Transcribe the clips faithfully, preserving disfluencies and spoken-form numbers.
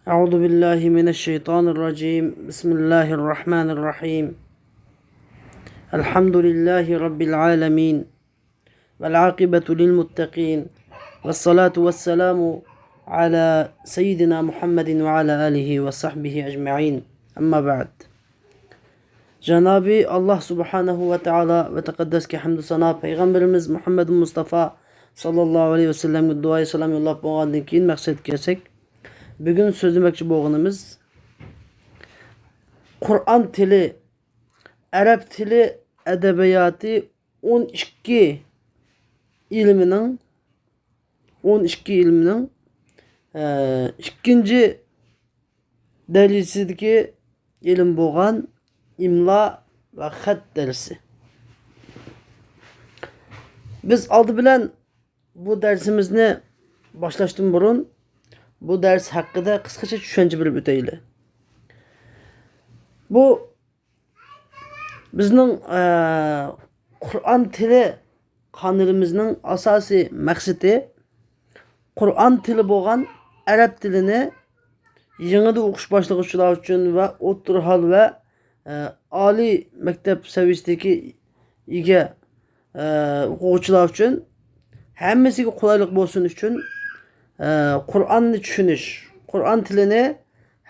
أعوذ بالله من الشيطان الرجيم. بسم الله الرحمن الرحيم. الحمد لله رب العالمين. والعاقبة للمتقين. والصلاة والسلام على سيدنا محمد وعلى آله وصحبه أجمعين. أما بعد. جانابى ئاللاھ سۇبھانەھۇ ۋە تائالا ۋە تەقەددەسكە ھەمدۇ سانا، پەيغەمبىرىمىز مۇھەممەد مۇستافا ساللاللاھۇ ئەلەيھى ۋەسەللەمگە دۇئايى سالام يوللاپ بولغاندىن كېيىن مەقسەتكە كەلسەك، بۈگۈن سۆزلىمەكچى بولغىنىمىز قۇرئان تىلى، ئەرەب تىلى ئەدەبىياتى ئون ئىككى ئىلمىنىڭ، ئون ئىككى ئىلمىنىڭ، ئە، ئىككىنچى دەرىجىسىدىكى ئىلىم بولغان ئىملا ۋە خەت دەرسى. بىز ئالدى بىلەن بۇ دەرسىمىزنى باشلاشتىن بۇرۇن، بۇ دەرس ھەققىدە قىسقىچە چۈشەنچە بېرىپ ئۆتەيلى. بۇ بىزنىڭ، ئە، قۇرئان تىلى قانىلىمىزنىڭ ئاساسىي مەقسىتى قۇرئان تىلى بولغان ئەرەب تىلىنى يېڭىدا ئوقۇش باشلىغۇچىلار ئۈچۈن ۋە ئوتتۇرا ھال ۋە، ئە، ئالىي مەكتەپ سەۋىيەسىدىكى ئىگە، ئە، ئوقۇغۇچىلار ئۈچۈن ھەممىسىگە قولايلىق بولسۇن ئۈچۈن، ئە، قۇرئاننى چۈشىنىش، قۇرئان تىلىنى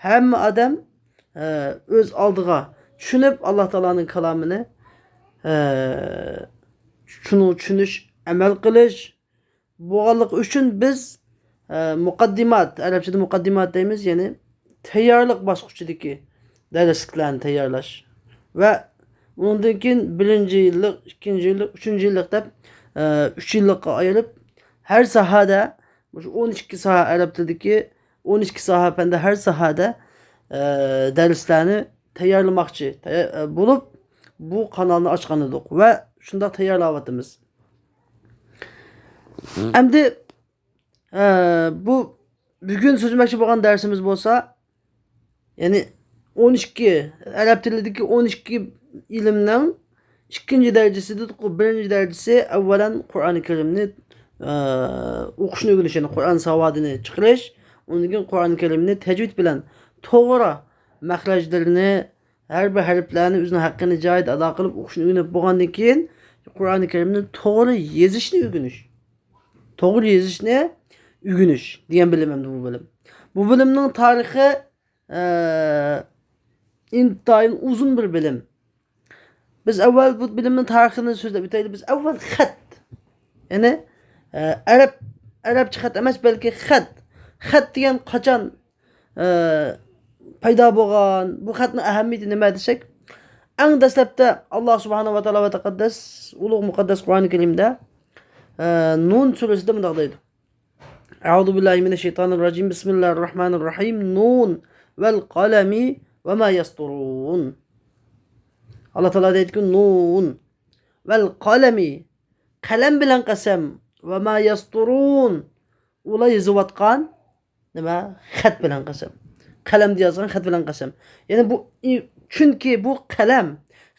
ھەممە ئادەم، ئە، ئۆز ئالدىغا چۈشىنىپ، ئاللا تائالانىڭ كالامىنى، ئە، چۈشىنىش، ئەمەل قىلىش بولغانلىقى ئۈچۈن بىز، ئە، مۇقەددىمات، ئەرەبچىدە مۇقەددىمات دەيمىز، يەنى تەييارلىق باسقۇچىدىكى دەرسلىكلەرنى تەييارلاش ۋە ئۇنىڭدىن كېيىن بىرىنچى يىللىق، ئىككىنچى يىللىق، ئۈچىنچى يىللىق دەپ، ئە، ئۈچ يىللىققا ئايرىپ، ھەر ساھەدە مۇشۇ ئون ئىككى ساھە ئەرەب تىلىدىكى ئون ئىككى ساھە پەندە ھەر ساھەدە، ئە، دەرسلەرنى تەييارلىماقچى تەييار-، ئە، بولۇپ، بۇ قانالنى ئاچقان ئىدۇق ۋە شۇنداق تەييارلاۋاتىمىز. ئەمدى، ئە، بۇ بۈگۈن سۆزلىمەكچى بولغان دەرسىمىز بولسا، يەنى ئون ئىككى، ئەرەب تىلىدىكى ئون ئىككى ئىلىمنىڭ ئىككىنچى دەرىجىسىدە، بىرىنچى دەرىجىسى ئەۋۋەلەن قۇرئانى كەرىمنى، ئە، ئوقۇشنى ئۆگىنىش، يەنى قۇرئان ساۋادىنى چىقىرىش، ئۇنىڭدىن كېيىن قۇرئانى كەرىمنى تەجۋىد بىلەن توغرا مەخرەجلىرىنى، ھەر بىر ھەرپلەرنى ئۆزىنىڭ ھەققىنى جايىدا ئادا قىلىپ ئوقۇشنى ئۆگىنىپ بولغاندىن كېيىن، قۇرئانى كەرىمنى توغرا يېزىشنى ئۆگىنىش. توغرا يېزىشنى ئۆگىنىش دېگەن بىلىم ئەمدى بۇ بىلىم. بۇ بىلىمنىڭ تارىخى، ئە، ئىنتايىن ئۇزۇن بىر بىلىم. بىز ئەۋۋەل بۇ بىلىمنىڭ تارىخىنى سۆزلەپ ئۆتەيلى. بىز ئەۋۋەل خەت، يەنى، ئە، ئەرەب، ئەرەبچە خەت ئەمەس، بەلكى خەت. خەت دېگەن قاچان، ئە، پەيدا بولغان؟ بۇ خەتنىڭ ئەھمىيىتى نېمە دېسەك، ئەڭ دەسلەپتە ئاللا سۇبھانەھۇ ۋە تائالا ۋە تەقەددەس ئۇلۇغ مۇقەددەس قۇرئانى كەرىمدە، ئە، نۇن سۈرىسىدە مۇنداق دەيدۇ. أعوذ بالله من الشيطان الرجيم. بسم الله الرحمن الرحيم. نون والقلم وما يسطرون. ئاللا تائالا دەيدىكى، نون ۋەل قەلەمى، قەلەم بىلەن قەسەم، ۋە ما يەستۇرۇن، ئۇلار يېزىۋاتقان نېمە؟ خەت بىلەن قەسەم. قەلەمدە يازغان خەت بىلەن قەسەم. يەنى بۇ، چۈنكى بۇ قەلەم،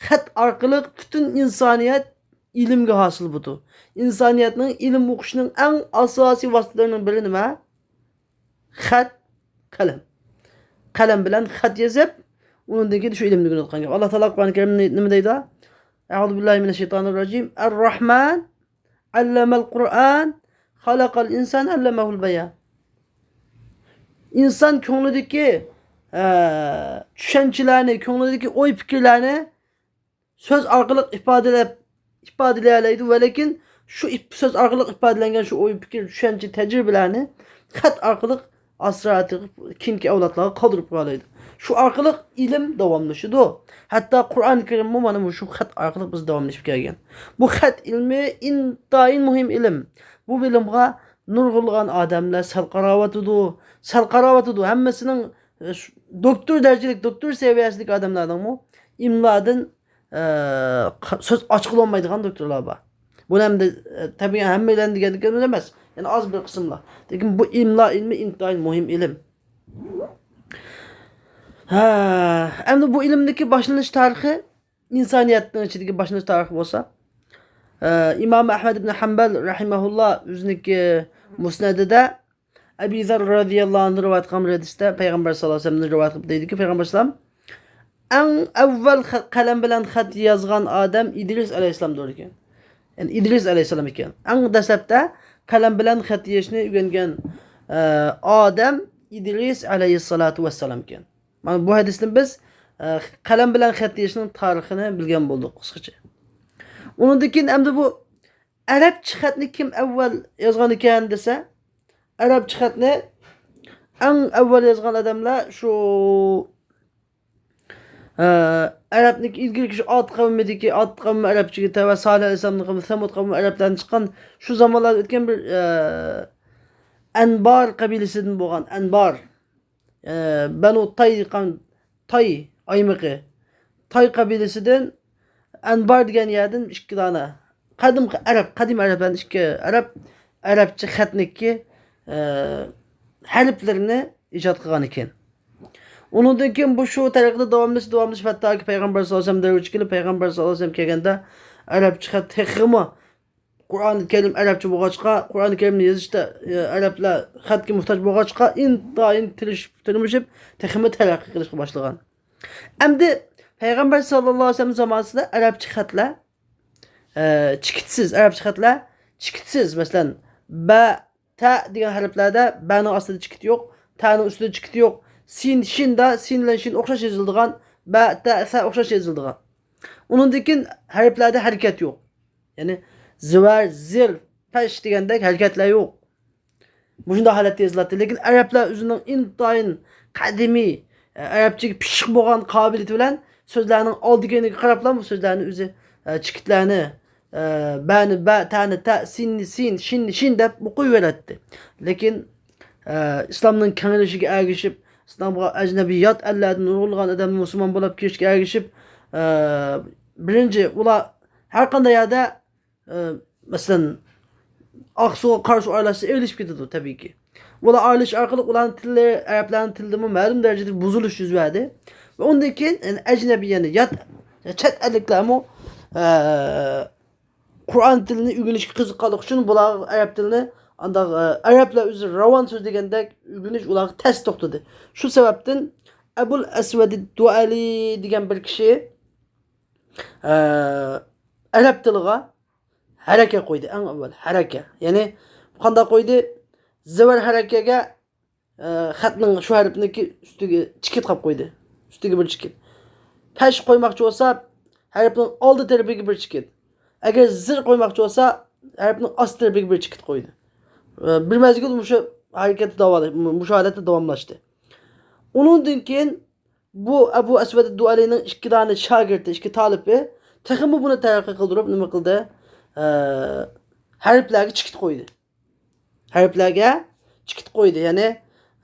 خەت ئارقىلىق پۈتۈن ئىنسانىيەت ئىلىمگە ھاسىل بولىدۇ. ئىنسانىيەتنىڭ ئىلىم ئوقۇشىنىڭ ئەڭ ئاساسىي ۋاسىتىلىرىنىڭ بىرى نېمە؟ خەت، قەلەم. قەلەم بىلەن خەت يېزىپ، ئۇنىڭدىن كېيىن شۇ ئىلىمنى ئۆگىنىۋاتقان گەپ. ئاللا تائالا قۇرئانى كەرىمدە نېمە دەيدۇ؟ أعوذ بالله من الشيطان الرجيم. الرحمن علم القرآن خلق الإنسان علمه البيان. ئىنسان كۆڭلىدىكى، ئە، چۈشەنچىلەرنى، كۆڭلىدىكى ئوي پىكىرلەرنى سۆز ئارقىلىق ئىپادىلەپ، ئىپادىلىيەلەيدۇ ۋە لېكىن شۇ ئىپ-، سۆز ئارقىلىق ئىپادىلەنگەن شۇ ئوي پىكىر، چۈشەنچە، تەجرىبىلەرنى خەت ئارقىلىق ئاسراتىپ كېيىنكى ئەۋلادلارغا قالدۇرۇپ قويالايدۇ. شۇ ئارقىلىق ئىلىم داۋاملىشىدۇ. ھەتتا قۇرئان كەرىممۇ مانا مۇشۇ خەت ئارقىلىق بىز داۋاملىشىپ كەلگەن. بۇ خەت ئىلمى ئىنتايىن مۇھىم ئىلىم. بۇ بىلىمغا نۇرغۇنلىغان ئادەملەر سەل قاراۋاتىدۇ، سەل قاراۋاتىدۇ. ھەممىسىنىڭ، ئە، شۇ دوكتور دەرىجىلىك، دوكتور سەۋىيەسىدىكى ئادەملەرنىڭمۇ ئىملادىن، ئە، قا-، سۆز ئاچقىلى بولمايدىغان دوكتورلار بار. بۇنى ئەمدى، ئە، تەبىئىي ھەممەيلەن دېگەندىكىن ئەمەس. يەنى ئاز بىر قىسىملار. لېكىن بۇ ئىملا ئىلمى ئىنتايىن مۇھىم ئىلىم. ھە، ئەمدى بۇ ئىلىمدىكى باشلىنىش تارىخى، ئىنسانىيەتنىڭ ئىچىدىكى باشلىنىش تارىخى بولسا، ئە، ئىمام ئەھمەد ئىبن ھەمبەل رەھىمەھۇللا ئۆزىنىڭكى مۇسنەدىدە، ئەبى زەر رەزىياللاھۇ ئەنھۇ رىۋايەت قىلغان بىر ھەدىستە پەيغەمبەر ساللاللاھۇ ئەلەيھى ۋەسەللەمدىن رىۋايەت قىلىپ دەيدىكى، پەيغەمبەر ئەلەيھىسسالام ئەڭ ئەۋۋەل خە-، قەلەم بىلەن خەت يازغان ئادەم ئىدرىس ئەلەيھىسسالامدۇر ئىكەن. يەنى ئىدرىس ئەلەيھىسسالام ئىكەن. ئەڭ دەسلەپتە قەلەم بىلەن خەت يېزىشنى ئۆگەنگەن، ئە، ئادەم ئىدرىس ئەلەيھىسسالاتۇ ۋەسسالام ئىكەن. مانا بۇ ھەدىستىن بىز، ئە، قەلەم بىلەن خەت يېزىشنىڭ تارىخىنى بىلگەن بولدۇق قىسقىچە. ئۇنىڭدىن كېيىن ئەمدى بۇ ئەرەبچە خەتنى كىم ئەۋۋەل يازغان ئىكەن دېسە، ئەرەبچە خەتنى ئەڭ ئەۋۋەل يازغان ئادەملەر شۇ، ئە، ئەرەبنىڭكى ئىلگىرىكى شۇ ئاد قەۋمىدىكى، ئاد قەۋمى ئەرەبچىگە تەۋە، سالىھ ئەلەيھىسسالامنىڭ قەۋمى، سەمۇد قەۋمى ئەرەبلەردىن چىققان، شۇ زامانلاردا ئۆتكەن بىر، ئە، ئەنبار قەبىلىسىدىن بولغان، ئەنبار. ئە، بەنۇ تاي دېگەن تاي ئايمىقى. تاي قەبىلىسىدىن ئەنبار دېگەن يەردىن ئىككى دانە قەدىمكى ئەرەب، قەدىم ئەرەبلەردىن ئىككى ئەرەب ئەرەبچە خەتنىكى، ئە، ھەرپلىرىنى ئىجاد قىلغان ئىكەن. ئۇنىڭدىن كېيىن بۇ شۇ تەرىقىدە داۋاملىشىپ، داۋاملىشىپ، ھەتتاكى پەيغەمبەر ساللاللاھۇ ئەلەيھى ۋەسەللەم دەۋرىگىچە كېلىپ، پەيغەمبەر ساللاللاھۇ ئەلەيھى ۋەسەللەم كەلگەندە ئەرەبچە خەت تېخىمۇ قۇرئان كەرىم ئەرەبچە بولغاچقا، قۇرئان كەرىمنى يېزىشتا، ئە، ئەرەبلەر خەتكە موھتاج بولغاچقا، ئىنتايىن تىرىشىپ، تىرمىشىپ، تېخىمۇ تەرەققىي قىلىشقا باشلىغان. ئەمدى پەيغەمبەر ساللاللاھۇ ئەلەيھى ۋەسەللەم زامانىسىدا ئەرەبچە خەتلەر، ئە، چېكىتسىز، ئەرەبچە خەتلەر چېكىتسىز. مەسىلەن، بە، تە دېگەن ھەرپلەردە بەنىڭ ئاستىدا چېكىت يوق، تەنىڭ ئۈستىدە چېكىت يوق. سىن، شىندا، سىن بىلەن شىن ئوخشاش يېزىلىدىغان، بە، تە، سە ئوخشاش يېزىلىدىغان. ئۇنىڭدىن كېيىن ھەرپلەردە ھەرىكەت يوق. يەنى زىۋەر، زىر، پەش دېگەندەك ھەرىكەتلەر يوق. مۇشۇنداق ھالەتتە يېزىلاتتى. لېكىن ئەرەبلەر ئۆزىنىڭ ئىنتايىن قەدىمىي، ئەرەبچىگە پىششىق بولغان قابىلىيىتى بىلەن سۆزلەرنىڭ ئالدى كەينىگە قاراپلا بۇ سۆزلەرنى ئۆزى، ئە، چېكىتلەرنى، ئە، بەنى بە، تەنى تە، سىننى سىن، شىننى شىن دەپ ئوقۇيۋېرەتتى. لېكىن، ئە، ئىسلامنىڭ كېڭىيىشىگە ئەگىشىپ، ئىسلامغا ئەجنەبىي يات ئەللەردىن نۇرغۇنلىغان ئادەمنىڭ مۇسۇلمان بولۇپ كېلىشىگە ئەگىشىپ، ئە، بىرىنچى، ئۇلار ھەر قانداق يەردە ئە، مەسىلەن، ئاقسۇغا قاراسۇ ئارىلاشسا ئېرىشىپ كېتىدۇ، تەبىئىيكى. ئۇلار ئارىلىشىش ئارقىلىق ئۇلارنىڭ تىلى، ئەرەبلەرنىڭ تىلىدىمۇ مەلۇم دەرىجىدە بۇزۇلۇش يۈز بەردى. ۋە ئۇندىن كېيىن، يەنى ئەجنەبىي، يەنى يات، چەت ئەللىكلەرمۇ، ئە، قۇرئان تىلىنى ئۆگىنىشكە قىزىققانلىقى ئۈچۈن بۇلارغا ئەرەب تىلىنى ئانداق، ئە، ئەرەبلەر ئۆزى راۋان سۆزلىگەندەك ئۆگىنىش ئۇلارغا تەس توختىدى. شۇ سەۋەبتىن ئەبۇل ئەسۋەدى دۇئەلى دېگەن بىر كىشى، ئە، ئەرەب تىلىغا ھەرەكە قويدى، ئەڭ ئەۋۋەل ھەرەكە. يەنى قانداق قويدى؟ زەۋەر ھەرەكەگە، ئە، خەتنىڭ شۇ ھەرپنىڭكى ئۈستىگە چېكىت قاپ قويدى. ئۈستىگە بىر چېكىت. پەش قويماقچى بولسا، ھەرپنىڭ ئالدى تەرىپىگە بىر چېكىت. ئەگەر زىر قويماقچى بولسا، ھەرپنىڭ ئاستى تەرىپىگە بىر چېكىت قويدى. ئە، بىر مەزگىل مۇشۇ ھەرىكەتتە داۋاملى-، مۇشۇ ھالەتتە داۋاملاشتى. ئۇنىڭدىن كېيىن بۇ ئەبۇ ئەسۋەد دۇئەلىنىڭ ئىككى دانە شاگىرتى، ئىككى تالىپى تېخىمۇ بۇنى تەرەققىي قىلدۇرۇپ، نېمە قىلدى؟ ئە، ھەرپلەرگە چېكىت قويدى. ھەرپلەرگە چېكىت قويدى. يەنى،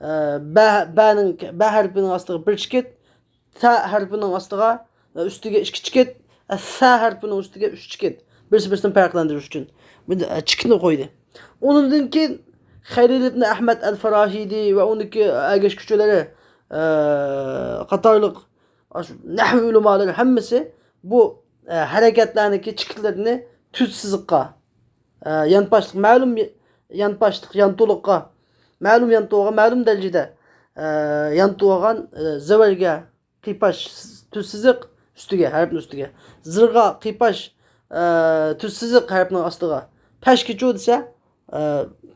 ئە، بە، بەنىڭ، بە ھەرپىنىڭ ئاستىغا بىر چېكىت، تە ھەرپىنىڭ ئاستىغا، ئە، ئۈستىگە ئىككى چېكىت، ئە، سە ھەرپىنىڭ ئۈستىگە ئۈچ چېكىت. بىرسى بىرسىنى پەرقلەندۈرۈش ئۈچۈن. بۇ، ئە، چېكىتنى قويدى. ئۇنىڭدىن كېيىن خەلىل ئىبن ئەھمەد ئەل فاراھىدى ۋە ئۇنىڭدىكى ئەگەشكۈچىلىرى، ئە، قاتارلىق ئاشۇ نەھۋ ئۆلىمالىرى ھەممىسى بۇ، ئە، ھەرىكەتلەرنىڭكى چېكىتلىرىنى تۈز سىزىققا، ئە، يانپاشلىق، مەلۇم يانپاشلىق، يانتۇلۇققا، مەلۇم يانتۇغا، مەلۇم دەرىجىدە، ئە، يانتۇغان، ئە، زەۋەرگە قىيپاش تۈز سىزىق ئۈستىگە، ھەرپنىڭ ئۈستىگە. زىرغا قىيپاش، ئە، تۈز سىزىق ھەرپنىڭ ئاستىغا. پەشكىچۇ دېسە، ئە،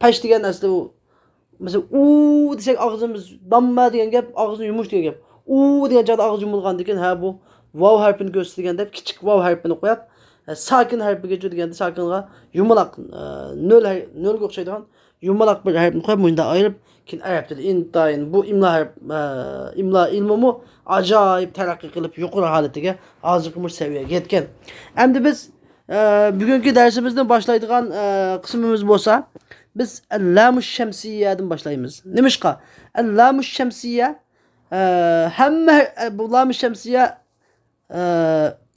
پەش دېگەن ئەسلى ئۇ، مەسىلەن، ئۇ دېسەك ئاغزىمىز، دامما دېگەن گەپ، ئاغزىنى يۇمۇش دېگەن گەپ. ئۇ دېگەن چاغدا ئاغزى يۇمۇلغاندىن كېيىن، ھە، بۇ ۋاۋ ھەرپىنى كۆرسىتىدىغان دەپ كىچىك ۋاۋ ھەرپىنى قويۇپ، ئە، ساكىن ھەرپىگىچۇ دېگەندە ساكىنغا يۇمىلاق، ئە، نۆل ھەر-، نۆلگە ئوخشايدىغان يۇمىلاق بىر ھەرپنى قويۇپ، مۇشۇنداق ئايرىپ، كېيىن ئەرەب تىلى ئىنتايىن بۇ ئىملا ھەرپ، ئە، ئىملا ئىلمىمۇ ئاجايىپ تەرەققىي قىلىپ، يۇقىرى ھالىتىگە، ھازىرقى مۇشۇ سەۋىيەگە يەتكەن. ئەمدى بىز، ئە، بۈگۈنكى دەرسىمىزنى باشلايدىغان، ئە، قىسمىمىز بولسا، بىز لامۇ شەمسىيەدىن باشلايمىز. نېمىشقا؟ لامۇ شەمسىيە، ئە، ھەممە ھەر-، ئە، بۇ لامۇ شەمسىيە ئە،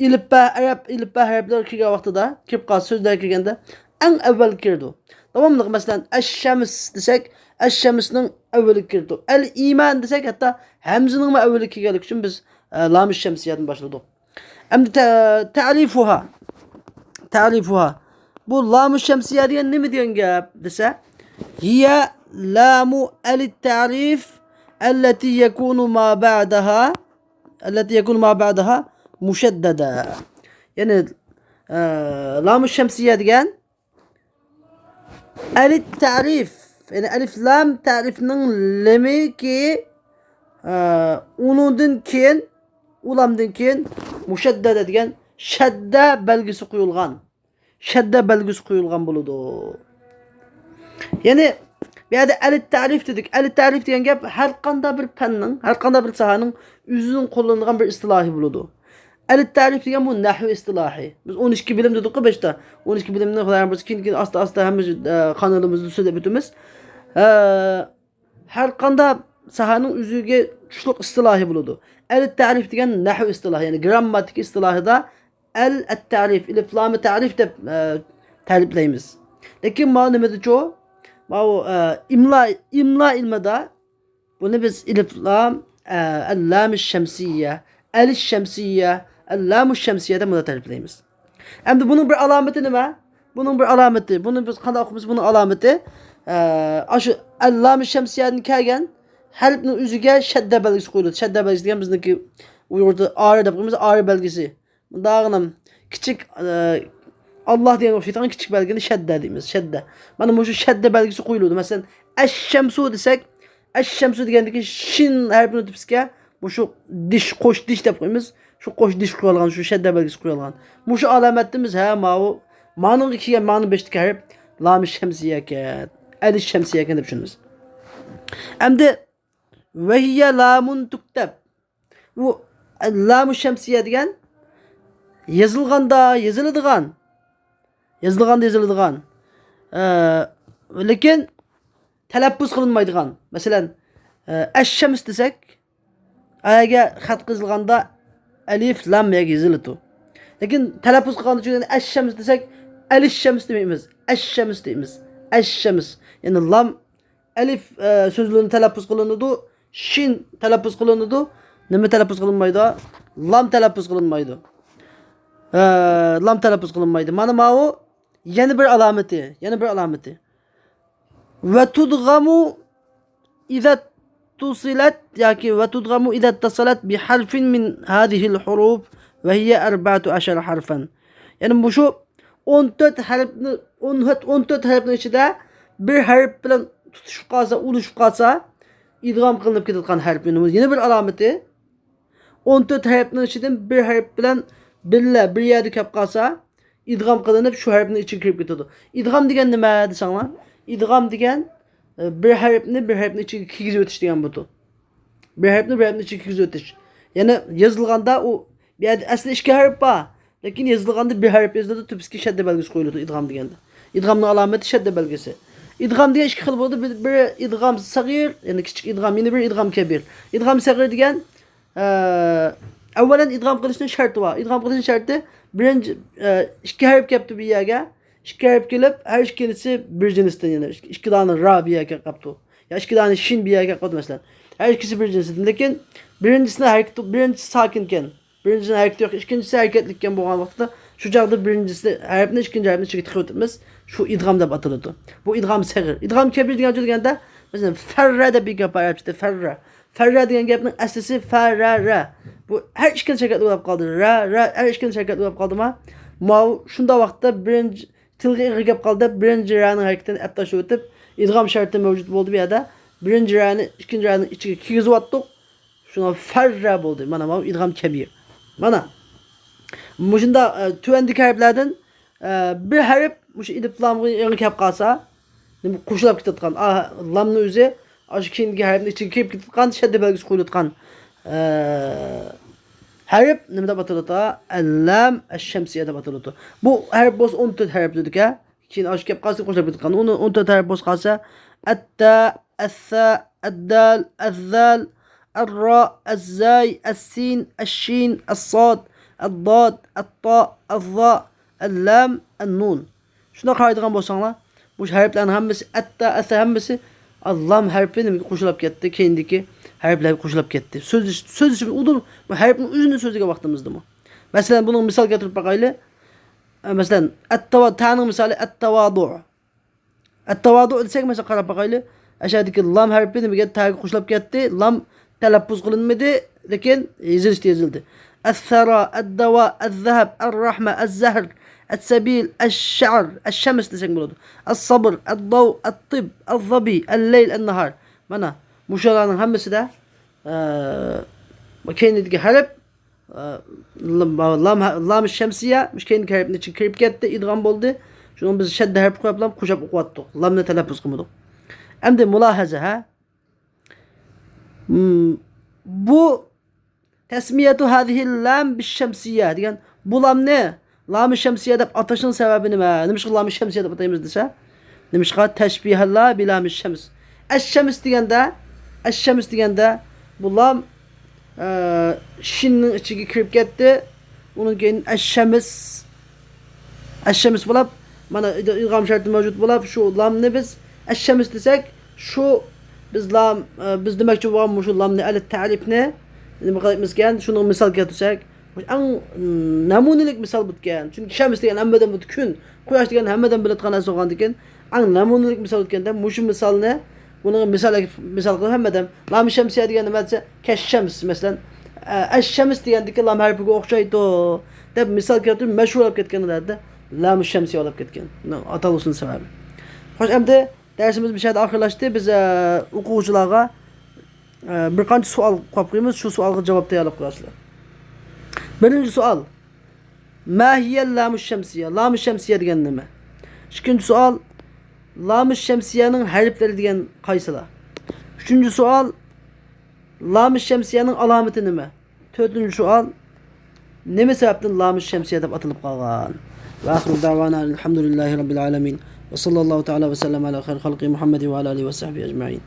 ئېلىپبە، ئەرەب ئېلىپبە ھەرپلىرى كىرگەن ۋاقتىدا، كىرىپ قالسا، سۆزلەر كىرگەندە ئەڭ ئەۋۋەل كىرىدۇ. داۋاملىق، مەسىلەن، ئەششەمس دېسەك، ئەششەمسنىڭ ئەۋۋىلى كىرىدۇ. ئەل ئىمان دېسەك، ھەتتا ھەمزىنىڭمۇ ئەۋۋىلى كىرگەنلىكى ئۈچۈن بىز، ئە، لامۇ شەمسىيەدىن باشلىدۇق. ئەمدى تە-، تەرىفۇھا. تەرىفۇھا. بۇ لامۇ شەمسىيە دېگەن نېمە دېگەن گەپ دېسە، ھىيە لام التعريف التي يكون ما بعدها، التي يكون ما بعدها مشددا. يەنى، ئە، لام الشمسية دېگەن ئەلىف تەرىف، يەنى ئەلىف لام تەرىفنىڭ لېمىكى، ئە، ئۇنىڭدىن كېيىن، ئۇ لامدىن كېيىن مۇشەددەدە دېگەن شەددە بەلگىسى قويۇلغان. شەددە بەلگىسى قويۇلغان بولىدۇ. يەنى بۇ يەردە ئەلىف تەرىف دېدۇق. ئەلىف تەرىف دېگەن گەپ ھەر قانداق بىر پەننىڭ، ھەر قانداق بىر ساھەنىڭ ئۆزىنىڭ قوللىنىدىغان بىر ئىستىلاھى بولىدۇ. ئەلىف تەرىف دېگەن بۇ نەھۋ ئىستىلاھى. بىز ئون ئىككى بىلىم دېدۇققۇ باشتا. ئون ئىككى بىلىمنى خۇدايىم بۇيرۇسا كېيىن، كېيىن ئاستا ئاستا ھەممە، ئە، قانىلىمىزدا سۆزلەپ ئۆتىمىز. ئە، ھەر قانداق ساھەنىڭ ئۆزىگە چۈشلۈك ئىستىلاھى بولىدۇ. ئەلىف تەرىف دېگەن نەھۋ ئىستىلاھى، يەنى گرامماتىكا ئىستىلاھىدا ئەل ئەت تەرىف، ئەلىف لامى تەرىف دەپ، ئە، تەرىپلەيمىز. لېكىن ماۋۇ نېمىدىچۇ؟ ماۋۇ، ئە، ئىملا، ئىملا ئىلمىدا بۇنى بىز ئەلىف لام، ئە، ئەللامۇ شەمسىيە، ئەلىش شەمسىيە، ئەللامۇ شەمسىيە دەپ مۇنداق تەرىپلەيمىز. ئەمدى بۇنىڭ بىر ئالامىتى نېمە؟ بۇنىڭ بىر ئالامىتى. بۇنى بىز قانداق ئوقۇيمىز؟ بۇنىڭ ئالامىتى، ئە، ئاشۇ ئەللامۇ شەمسىيەدىن كەلگەن ھەرپنىڭ ئۆزىگە شەددە بەلگىسى قويۇلىدۇ. شەددە بەلگىسى دېگەن بىزنىڭكى ئۇيغۇردا ئارە دەپ قويىمىز، ئارە بەلگىسى. مۇنداغىنىم كىچىك، ئە، ئاللا دېگەنگە ئوخشايدىغان كىچىك بەلگىنى شەددە دەيمىز، شەددە. مانا مۇشۇ شەددە بەلگىسى قويۇلىدۇ. مەسىلەن، ئەششەمسۇ دېسەك، ئەششەمسۇ دېگەندىكى شىن ھەرپىنى تۈپىسىگە مۇشۇ دىش، قوش دىش دەپ قويىمىز. شۇ قوش دىش قويۇلغان، شۇ شەددە بەلگىسى قويۇلغان. مۇشۇ ئالامەتتىن بىز، ھە، ماۋۇ مانىڭغا كەلگەن مانىڭ بېشىدىكى ھەرپ لامى شەمسىيەكەن، ئەلىش شەمسىيەكەن دەپ چۈشىنىمىز. ئەمدى ۋەھىيە لامۇن تۇكتەب. بۇ لامۇ شەمسىيە دېگەن يېزىلغاندا يېزىلىدىغان، يېزىلغاندا يېزىلىدىغان، ئە، لېكىن تەلەپپۇز قىلىنمايدىغان. مەسىلەن، ئە، ئەششەمس دېسەك، ئەگەر خەت قېزىلغاندا ئەلىف لام يەگە يېزىلىدۇ. لېكىن تەلەپپۇز قىلغاندا چۈشۈرگەندە ئەششەمس دېسەك، ئەلىششەمس دېمەيمىز، ئەششەمس دەيمىز. ئەششەمس. يەنى لام ئەلىف، ئە، سۆزلىرىنى تەلەپپۇز قىلىنىدۇ، شىن تەلەپپۇز قىلىنىدۇ. نېمە تەلەپپۇز قىلىنمايدۇ؟ لام تەلەپپۇز قىلىنمايدۇ. ئە، لام تەلەپپۇز قىلىنمايدۇ. مانا ماۋۇ يەنە بىر ئالامىتى، يەنە بىر ئالامىتى. ۋە تۇدغامۇ ئىزەت تۇسىلەت ياكى ۋە تۇدغامۇ ئىزەت تەسەلەت بىھەرفىن مىن ھازىھىل ھۇرۇف ۋە ھىيە ئەربەتۇ ئەشەر ھەرفەن. يەنى مۇشۇ ئون تۆت ھەرپنى، ئون تۆت، ئون تۆت ھەرپنىڭ ئىچىدە بىر ھەرپ بىلەن تۇتۇشۇپ قالسا، ئۇلىشىپ قالسا، ئىدغام قىلىنىپ كېتىدىغان ھەرپ. يەنە بىر ئالامىتى، ئون تۆت ھەرپنىڭ ئىچىدىن بىر ھەرپ بىلەن بىللە بىر يەردە كەپ قالسا، ئىدغام قىلىنىپ شۇ ھەرپنىڭ ئىچىگە كىرىپ كېتىدۇ. ئىدغام دېگەن نېمە دېسەڭلار؟ ئىدغام دېگەن، ئە، بىر ھەرپنى بىر ھەرپنىڭ ئىچىگە كىرگۈزۈۋېتىش دېگەن بۇ. بىر ھەرپنى بىر ھەرپنىڭ ئىچىگە كىرگۈزۈۋېتىش. يەنى يېزىلغاندا ئۇ، بۇ يەردە ئەسلى ئىككى ھەرپ بار. لېكىن يېزىلغاندا بىر ھەرپ يېزىلىدۇ، تۈپىسىگە شەددە بەلگىسى قويۇلىدۇ ئىدغام دېگەندە. ئىدغامنىڭ ئالامىتى شەددە بەلگىسى. ئىدغام دېگەن ئىككى خىل بولىدۇ. بىر، بىرى ئىدغام سەغىر، يەنى كىچىك ئىدغام، يەنە بىرى ئىدغام كەبىر. ئىدغام سەغىر دېگەن، ئە، ئەۋۋەلەن ئىدغام قىلىشنىڭ شەرتى بار. ئىدغام قىلىشنىڭ شەرتى بىرىنچى، ئە، ئىككى ھەرپ كەپتۇ بۇ يەرگە. ئىككى ھەرپ كېلىپ، ھەر ئىككىلىسى بىر جىنستىن، يەنى ئىككى، ئىككى دانە را بۇ يەرگە كەپتۇ. يا ئىككى دانە شىن بۇ يەرگە كەپتۇ، مەسىلەن. ھەر ئىككىسى بىر جىنستىن. لېكىن بىرىنچىسىنىڭ ھەرىكىتى، بىرىنچىسى ساكىنكەن. بىرىنچىسىنىڭ ھەرىكىتى يوق، ئىككىنچىسى ھەرىكەتلىككەن بولغان ۋاقىتتا، شۇ چاغدا بىرىنچىسى ھەرپنى ئىككىنچى ھەرپنىڭ ئىچىگە تىقىۋېتىمىز. شۇ ئىدغام دەپ ئاتىلىدۇ. بۇ ئىدغام سەغىر. ئىدغام كەبىر دېگەن دېگەندە، مەسىلەن، فەررە دەپ بىر گەپ بار ئەرەبچىدە، فەررە. فەررە دېگەن گەپنىڭ ئەسلىسى فەررە. بۇ ھەر ئىككىنچى ھەرىكەت بولۇپ قالدى. رە، رە، ھەر ئىككىنچى ھەرىكەت بولۇپ قالدىما؟ ماۋۇ شۇنداق ۋاقىتتا بىرىنچى تىلغا ئېغىر گەپ قالدى دەپ، بىرىنچى رەنىڭ ھەرىكىتىنى ئەپ تاشلىۋېتىپ، ئىدغام شەرتى مەۋجۇت بولدى بۇ يەردە. بىرىنچى رەنى ئىككىنچى رەنىڭ ئىچىگە كىرگۈزۈۋاتتۇق. شۇڭا فەررە بولدى. مانا ماۋۇ ئىدغام كەبىر. مانا مۇشۇنداق، ئە، تۆۋەندىكى ھەرپلەردىن، ئە، بىر ھەرپ مۇشۇ ئېلىپ لامغا يېڭى كەپ قالسا، نېمە قوشۇلۇپ كېتىدىغان، ئا، لامنىڭ ئۆزى ئاشۇ كېيىنكى ھەرپنىڭ ئىچىگە كىرىپ كېتىدىغان، شەددە بەلگىسى قويۇلىدىغان، ئە، ھەرپ نېمە دەپ ئاتىلىدۇ؟ ئەللام ئەششەمسىيە دەپ ئاتىلىدۇ. بۇ ھەرپ بولسا ئون تۆت ھەرپ دېدۇق-ھە. كېيىن ئاشۇ كەپ قالسا قوشۇلۇپ كېتىدىغان. ئۇنى ئون تۆت ھەرپ بولسا قالسا، ئەتتە، ئەسسە، ئەددال، ئەززال، ئەررا، ئەززاي، ئەسسىن، ئەششىن، ئەسساد، ئەدداد، ئەتتا، ئەززا، ئەللام، ئەننۇن. شۇنداق قارايدىغان بولساڭلار، بۇ ھەرپلەرنىڭ ھەممىسى، ئەتتا، ئەسسە ھەممىسى، ئاللام ھەرپى نېمىگە قوشۇلۇپ كەتتى؟ كېيىندىكى ھەرپلەرگە قوشۇلۇپ كەتتى. سۆزلىشىپ، سۆزلىشىپ، ئۇدۇل، بۇ ھەرپنىڭ ئۆزىنى سۆزلىگەن ۋاقتىمىزدىمۇ. مەسىلەن، بۇنىڭ مىسال كەلتۈرۈپ باقايلى. ئە، مەسىلەن، ئەتتاۋا-، تەنىڭ مىسالى ئەتتەۋادۇ. ئەتتەۋادۇ دېسەك، مەسىلەن، قاراپ باقايلى. ئەشەدىكى لام ھەرپى نېمىگە؟ تەگە قوشۇلۇپ كەتتى. لام تەلەپپۇز قىلىنمىدى، لېكىن يېزىلىشتا يېزىلدى. الثرى، الدواء، الذهب، الرحمة، الزهر، السبيل، الشعر، الشمس دېسەك بولىدۇ. الصبر، الضوء، الطب، الظبي، الليل، النهار. مانا مۇشۇلارنىڭ ھەممىسىدە، ئە، كەينىدىكى ھەرپ، ئە، لام، لام، لام شەمسىيە، مۇشۇ كەينىدىكى ھەرپنىڭ ئىچىگە كىرىپ كەتتى، ئىدغام بولدى. شۇنىڭ بىز شەددە ھەرپ قويۇپ، لام قوشاپ ئوقۇۋاتتۇق. لامنى تەلەپپۇز قىلمىدۇق. ئەمدى مۇلاھەزە، ھە؟ مم، بۇ تەسمىيەتۇ ھازىھىل لام بىششەمسىيە دېگەن بۇ لامنى لامۇ شەمسىيە دەپ ئاتاشنىڭ سەۋەبى نېمە؟ نېمىشقا لامۇ شەمسىيە دەپ ئاتايمىز دېسە، نېمىشقا؟ تەشبىھەللا بىلامى شەمس. ئەششەمس دېگەندە، ئەششەمس دېگەندە بۇ لام، ئە، شىننىڭ ئىچىگە كىرىپ كەتتى. ئۇنىڭ كېيىن ئەششەمس، ئەششەمس بولاپ، مانا ئىد-، ئىدغام شەرتى مەۋجۇت بولاپ، شۇ لامنى بىز ئەششەمس دېسەك، شۇ بىز لام، ئە، بىز دېمەكچى بولغان مۇشۇ لامنى، ئەلىت تەرىپنى نېمە قىلىمىزكەن؟ شۇنىڭ مىسال كەلتۈرسەك، ئەڭ نەمۇنىلىك مىسال بۇتكەن. چۈنكى شەمس دېگەن ھەممىدىن بۇ كۈن، قۇياش دېگەن ھەممىدىن بىلىدىغان نەرسە بولغاندىكىن، ئەڭ نەمۇنىلىك مىسال بۇتكەندە، مۇشۇ مىسالنى، بۇنىڭ مىسال، مىسال قىلىپ ھەممىدىن، لامۇ شەمسىيە دېگەن نېمە دېسە، كەششەمس، مەسىلەن، ئە، ئەششەمس دېگەندىكى لام ھەرپىگە ئوخشايدۇ دەپ مىسال كەلتۈرۈپ مەشھۇر بولۇپ كەتكەن، لامۇ شەمسىيە بولۇپ كەتكەن. ئاتالغۇسىنىڭ سەۋەبى. خوش، ئەمدى دەرسىمىز مۇشۇ يەردە ئاخىرلاشتى. بىز، ئە، ئوقۇغۇچىلارغا، ئە، بىر قانچە سوئال قويۇپ قويىمىز. شۇ سوئالغا جاۋاب تەييارلاپ قويارسىلەر. بىرىنچى سوئال. ما ھىيەل لامۇ شەمسىيە؟ لامۇ شەمسىيە دېگەن نېمە؟ ئىككىنچى سوئال. لامۇ شەمسىيەنىڭ ھەرپلىرى دېگەن قايسىلار؟ ئۈچىنچى سوئال. لامۇ شەمسىيەنىڭ ئالامىتى نېمە؟ تۆتىنچى سوئال. نېمە سەۋەبتىن لامۇ شەمسىيە دەپ ئاتىلىپ قالغان؟ وآخر دعوانا أن الحمد لله رب العالمين. وصلى الله تعالى وسلم على خير خلقه محمد وعلى آله وصحبه أجمعين.